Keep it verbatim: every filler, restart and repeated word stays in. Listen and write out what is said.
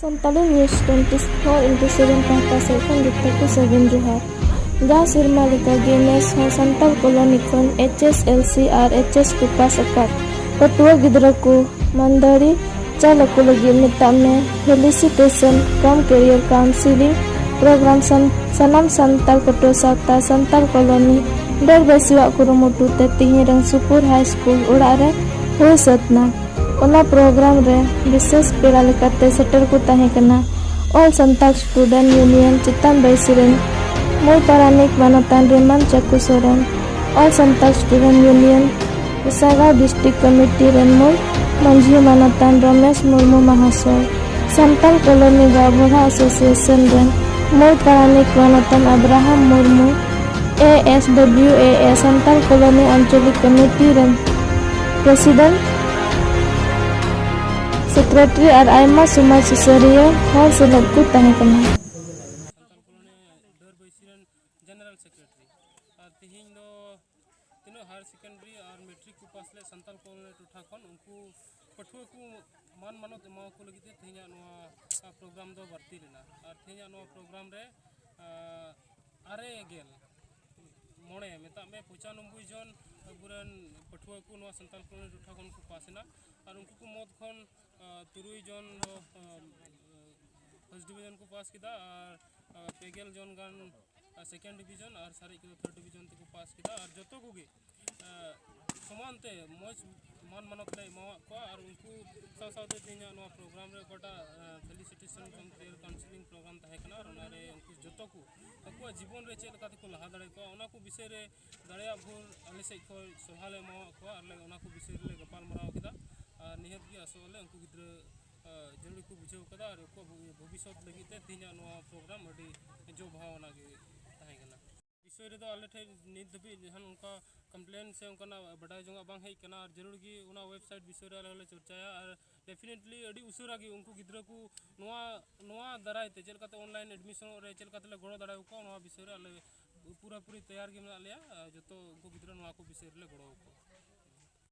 Santali news twenty four into seven ᱯᱟᱦᱴᱟ ᱥᱮᱫ ᱠᱷᱚᱱ ᱡᱚᱛᱚ ᱠᱚ ᱥᱟᱹᱜᱩᱱ ᱡᱚᱦᱟᱨ᱾ ᱡᱟᱣ ᱥᱮᱨᱢᱟ ᱞᱮᱠᱟᱜᱮ ᱱᱮᱥ ᱦᱚᱸ ᱥᱟᱱᱛᱟᱲ ᱠᱚᱞᱚᱱᱤ ᱠᱷᱚᱱ ᱮᱭᱤᱪ ᱮᱥ ᱮᱞ ᱥᱤ ᱟᱨ ᱮᱭᱤᱪ ᱮᱥ ᱠᱚ ᱯᱟᱥ ᱟᱠᱟᱫ ᱯᱟᱹᱴᱷᱩᱣᱟᱹ ᱜᱤᱫᱽᱨᱟᱹ ᱠᱚ ᱢᱟᱹᱱᱫᱟᱹᱲᱤ ᱪᱟᱞ ᱟᱠᱚ ᱞᱟᱹᱜᱤᱫ ᱢᱮᱛᱟᱜ ᱢᱮ ᱯᱷᱮᱞᱤᱥᱤᱴᱮᱥᱚᱱ ᱠᱟᱢ ᱠᱮᱨᱤᱭᱟᱨ ᱠᱟᱣᱩᱱᱥᱤᱞᱤᱝ ᱯᱨᱳᱜᱨᱟᱢ ᱥᱟᱱ-, ᱥᱟᱱᱟᱢ ᱥᱟᱱᱛᱟᱲ ᱯᱟᱹᱴᱷᱩᱣᱟᱹ ᱥᱟᱶᱛᱟ ᱥᱟᱱᱛᱟᱲ ᱠᱚᱞᱚᱱᱤ ᱰᱟᱹᱨᱵᱟᱹᱥᱤᱣᱟᱜ ᱠᱩᱨᱩᱢᱩᱴᱩ ᱛᱮ ᱛᱤᱦᱤᱧ ᱨᱟᱝᱥᱩᱯᱩᱨ ᱦᱟᱭ ᱥᱠᱩᱞ ᱚᱲᱟᱜ ᱨᱮ ᱦᱩᱭ ᱥᱟᱹᱛ ᱮᱱᱟ᱾ ᱚᱱᱟ ᱯᱨᱳᱜᱨᱟᱢ ᱨᱮ ᱵᱤᱥᱮᱥ ᱯᱮᱲᱟ ᱞᱮᱠᱟᱛᱮ ᱥᱮᱴᱮᱨ ᱠᱚ ᱛᱟᱦᱮᱸ ᱠᱟᱱᱟ ᱚᱞ ᱥᱟᱱᱛᱟᱲ ᱥᱴᱩᱰᱮᱱᱴ ᱭᱩᱱᱤᱭᱚᱱ ᱪᱮᱛᱟᱱ ᱵᱟᱹᱭᱥᱤ ᱨᱮᱱ ᱢᱩᱞ ᱯᱟᱨᱟᱱᱤᱠ ᱢᱟᱱᱚᱛᱟᱱ ᱨᱮᱢᱟᱱ ᱪᱟᱠᱩ Soren, all Santal student union ᱜᱚᱥᱟᱜᱟᱸᱣ ᱰᱤᱥᱴᱨᱤᱠᱴ ᱠᱚᱢᱤᱴᱤ ᱨᱮᱱ ᱢᱩᱞ ᱢᱟᱹᱡᱷᱤ ᱢᱟᱱᱚᱛᱟᱱ ᱨᱚᱢᱮᱥ ᱢᱩᱨᱢᱩ ᱢᱟᱦᱟᱥᱚᱭ, ᱥᱟᱱᱛᱟᱲ ᱠᱚᱞᱚᱱᱤ ᱜᱟᱶ ᱵᱚᱲᱦᱟ ᱮᱥᱳᱥᱤᱭᱮᱥᱚᱱ ᱨᱮᱱ ᱢᱩᱞ ᱯᱟᱨᱟᱱᱤᱠ ᱢᱟᱱᱚᱛᱟᱱ Abraham Murmu, A S W A ᱮ ᱥᱟᱱᱛᱟᱲ ᱠᱚᱞᱚᱱᱤ ᱟᱧᱪᱚᱞᱤᱠ ᱠᱚᱢᱤᱴᱤ ᱨᱮᱱ ᱯᱨᱮᱥᱤᱰᱮᱱᱴ, ᱥᱮᱠᱨᱮᱴᱟᱨᱤ ᱟᱨ ᱟᱭᱢᱟ ᱥᱚᱢᱟᱡᱽ ᱥᱩᱥᱟᱹᱨᱤᱭᱟᱹ ᱦᱚᱲ ᱥᱮᱞᱮᱫ ᱠᱚ ᱛᱟᱦᱮᱸ ᱠᱟᱱᱟ᱾ ᱥᱟᱱᱛᱟᱲ ᱠᱚᱞᱚᱱᱤ ᱰᱟᱹᱨ ᱵᱟᱹᱭᱥᱤ ᱨᱮᱱ ᱡᱮᱱᱟᱨᱟᱞ ᱥᱮᱠᱨᱮᱴᱟᱨᱤ᱾ ᱟᱨ ᱛᱮᱦᱮᱧ ᱫᱚ ᱛᱤᱱᱟᱹᱜ ᱦᱟᱭᱟᱨ ᱥᱮᱠᱮᱱᱰᱟᱨᱤ ᱟᱨ ᱢᱮᱴᱨᱤᱠ ᱠᱚ ᱯᱟᱥ ᱞᱮᱫ ᱥᱟᱱᱛᱟᱲ ᱠᱚᱞᱚᱱᱤ ᱴᱚᱴᱷᱟ ᱠᱷᱚᱱ ᱩᱱᱠᱩ ᱯᱟᱹᱴᱷᱩᱣᱟᱹ ᱠᱚ ᱢᱟᱱ ᱢᱟᱱᱚᱛ ᱮᱢᱟᱣᱟᱠᱚ ᱞᱟᱹᱜᱤᱫ ᱛᱮ ᱛᱮᱦᱮᱧᱟᱜ ᱱᱚᱣᱟ, ᱟ, ᱯᱨᱳᱜᱨᱟᱢ ᱫᱚ ᱵᱟᱹᱲᱛᱤ ᱞᱮᱱᱟ᱾ ᱟᱨ ᱛᱮᱦᱮᱧᱟᱜ ᱱᱚᱣᱟ ᱯᱨᱳᱜᱨᱟᱢ ᱨᱮ, ᱟ, ᱟᱨᱮ ᱜᱮᱞ ᱢᱚᱬᱮ, ᱢᱮᱛᱟᱜ ᱢᱮ ᱯᱚᱸᱪᱟᱱᱚᱵᱵᱳᱭ ᱡᱚᱱ ᱟᱵᱚᱨᱮᱱ ᱯᱟᱹᱴᱷᱩᱣᱟᱹ ᱠᱚ ᱱᱚᱣᱟ ᱥᱟᱱᱛᱟᱲ ᱠᱚᱞᱚᱱᱤ ᱴᱚᱴᱷᱟ ᱠᱷᱚᱱ ᱠᱚ ᱯᱟᱥ ᱮᱱᱟ᱾ ᱟᱨ ᱩᱱᱠᱩ ᱠᱚ ᱢᱩᱫᱽ ᱠᱷᱚᱱ, ᱟ, ᱛᱩᱨᱩᱭ ᱡᱚᱱ ᱫᱚ, ᱟ, ᱯᱷᱟᱥᱴ ᱰᱤᱵᱤᱡᱚᱱ ᱠᱚ ᱯᱟᱥ ᱠᱮᱫᱟ ᱟᱨ, ᱟ, ᱯᱮ ᱜᱮᱞ ᱡᱚᱱ ᱜᱟᱱ, ᱟ, ᱥᱮᱠᱮᱱᱰ ᱰᱤᱵᱤᱡᱚᱱ ᱟᱨ ᱥᱟᱨᱮᱡ ᱠᱚᱫᱚ ᱛᱷᱟᱨᱰ ᱰᱤᱵᱤᱡᱚᱱ ᱛᱮᱠᱚ ᱯᱟᱥ ᱠᱮᱫᱟ᱾ ᱟᱨ ᱡᱚᱛᱚ ᱠᱚᱜᱮ, ᱟ, ᱥᱚᱢᱟᱱ ᱛᱮ ᱢᱚᱡᱽ ᱢᱟᱱ ᱢᱟᱱᱚᱛ ᱞᱮ ᱮᱢᱟᱣᱟᱫ ᱠᱚᱣᱟ᱾ ᱟᱨ ᱩᱱᱠᱩ ᱥᱟᱶ ᱥᱟᱶᱛᱮ ᱛᱮᱦᱮᱧᱟᱜ ᱱᱚᱣᱟ ᱯᱨᱳᱜᱨᱟᱢ ᱨᱮ ᱚᱠᱟᱴᱟᱜ, ᱟ, ᱯᱷᱮᱞᱤᱥᱤᱴᱮᱥᱚᱱ ᱠᱟᱢ ᱠᱮᱨᱤᱭᱟᱨ ᱠᱟᱣᱩᱱᱥᱮᱞᱤᱝ ᱯᱨᱳᱜᱨᱟᱢ ᱛᱟᱦᱮᱸ ᱠᱟᱱᱟ, ᱟᱨ ᱚᱱᱟᱨᱮ ᱩᱱᱠᱩ ᱡᱚᱛᱚ ᱠᱚ ᱟᱠᱚᱣᱟᱜ ᱡᱤᱵᱚᱱ ᱨᱮ ᱪᱮᱫ ᱞᱮᱠᱟ ᱛᱮᱠᱚ ᱞᱟᱦᱟ ᱫᱟᱲᱮ ᱠᱚᱣᱟ, ᱚᱱᱟ ᱠᱚ ᱵᱤᱥᱚᱭ ᱨᱮ ᱫᱟᱲᱮᱭᱟᱜ ᱵᱷᱳᱨ ᱟᱞᱮ ᱥᱮᱫ ᱠᱷᱚᱱ ᱥᱚᱞᱦᱟ ᱞᱮ ᱮᱢᱟᱣᱟᱫ ᱠᱚᱣᱟ ᱟᱨ ᱞᱮ ᱚᱱᱟ ᱠᱚ ᱵᱤᱥᱚᱭ ᱨᱮᱞᱮ ᱜᱟᱯᱟᱞ ᱢᱟᱨᱟᱣ ᱠᱮᱫᱟ᱾ ᱟᱨ ᱱᱤᱦᱟᱹᱛ ᱜᱮ ᱟᱥᱚᱜ ᱟᱞᱮ ᱩᱱᱠᱩ ᱜᱤᱫᱽᱨᱟᱹ, ᱟ, ᱡᱟᱹᱨᱩᱲ ᱠᱚ ᱵᱩᱡᱷᱟᱹᱣ ᱠᱟᱫᱟ ᱟᱨ ᱟᱠᱚᱣᱟᱜ ᱵᱷᱚ-, ᱵᱷᱚᱵᱤᱥᱥᱚᱛ ᱞᱟᱹᱜᱤᱫ ᱛᱮ ᱛᱮᱦᱮᱧᱟᱜ ᱱᱚᱣᱟ ᱯᱨᱳᱜᱨᱟᱢ ᱟᱹᱰᱤ ᱡᱚ ᱵᱟᱦᱟᱣᱟᱱᱟ ᱜᱮ ᱛᱟᱦᱮᱸ ᱠᱟᱱᱟ᱾ ᱵᱤᱥᱚᱭ ᱨᱮᱫᱚ ᱟᱞᱮ ᱴᱷᱮᱱ ᱱᱤᱛ ᱫᱷᱟᱹᱵᱤᱡ ᱡᱟᱦᱟᱱ ᱚᱱᱠᱟ ᱠᱚᱢᱯᱞᱮᱱ ᱥᱮ ᱚᱱᱠᱟᱱᱟᱜ ᱵᱟᱰᱟᱭ ᱡᱚᱝᱟᱜ ᱵᱟᱝ ᱦᱮᱡ ᱠᱟᱱᱟ᱾ ᱟᱨ ᱡᱟᱹᱨᱩᱲ ᱜᱮ ᱚᱱᱟ ᱣᱮᱵᱥᱟᱭᱤᱴ ᱵᱤᱥᱚᱭ ᱨᱮ ᱟᱞᱮ ᱦᱚᱸᱞᱮ ᱪᱚᱨᱪᱟᱭᱟ᱾ ᱟᱨ ᱰᱮᱯᱷᱤᱱᱮᱴᱞᱤ ᱟᱹᱰᱤ ᱩᱥᱟᱹᱨᱟ ᱜᱮ ᱩᱱᱠᱩ ᱜᱤᱫᱽᱨᱟᱹ ᱠᱚ ᱱᱚᱣᱟ, ᱱᱚᱣᱟ ᱫᱟᱨᱟᱭ ᱛᱮ ᱪᱮᱫ ᱞᱮᱠᱟᱛᱮ ᱚᱱᱞᱟᱭᱤᱱ ᱮᱰᱢᱤᱥᱚᱱᱚᱜ ᱨᱮ ᱪᱮᱫ ᱞᱮᱠᱟ ᱛᱮᱞᱮ ᱜᱚᱲᱚ ᱫᱟᱲᱮᱭᱟᱠᱚᱣᱟ, ᱱᱚᱣᱟ ᱵᱤᱥᱚᱭ ᱨᱮ ᱟᱞᱮ ᱯᱩᱨᱟᱹᱯᱩᱨᱤ ᱛᱮᱭᱟᱨ ᱜᱮ ᱢᱮᱱᱟᱜ ᱞᱮᱭᱟ᱾ ᱟᱨ ᱡᱚᱛᱚ ᱩᱱᱠᱩ ᱜᱤᱫᱽᱨᱟᱹ ᱱᱚᱣᱟ ᱠᱚ ᱵᱤᱥᱚᱭ ᱨᱮᱞᱮ ᱜᱚᱲᱚ ᱟᱠᱚᱣᱟ᱾